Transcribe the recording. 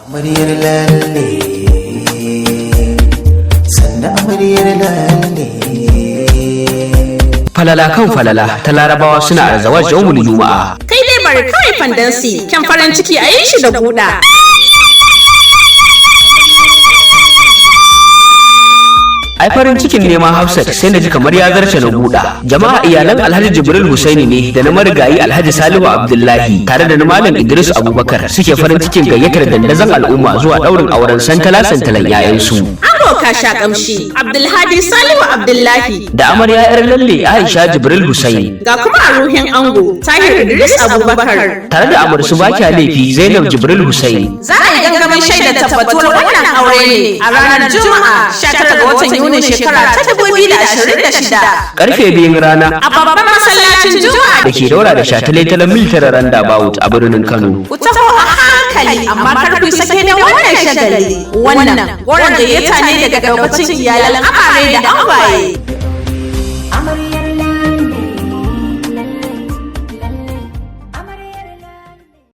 Amaryar lalle, sannan amaryar lalle. Falala kan falala ta Larabawa suna arzawar yawmul Juma'a. Kai dai bari kawai, fandansi kyan farin ciki a yi shi da guda. Ai farin cikin neman Hafsat sai na ji kamar ya zarce na guda. Jama'a, iyalan Alhaji Jibril Husaini ne da na marigayi Alhaji Salihu Abdullahi tare da na Malam Idris Abubakar suke farin cikin gayyatar dandazon al'umma zuwa daurin auren santala santalan 'ya'yansu. Ango ka sha kamshi, Abdulhadi Salihu Abdullahi. Da amarya 'yar lalle, Aisha Jibril Husaini. Ga kuma a ruhin ango, Tahir Idris Abubakar. Tare da amarsu Bakiya Laifi, Zainab Jibril Husaini. Za a yi gangamin shaida tabbatuwar wannan aure ne a ranar Juma'a, 19 ga watan Yunin shekara ta 2026. Karfe 2 rana. A babban masallacin Juma'a da ke daura da shataletalen Military Roundabout a birnin Kano. Ku taho a hankali, amma kar ku sake da wannan shagali. Wannan goron gayyata ne daga daukacin iyalan amare da angwaye.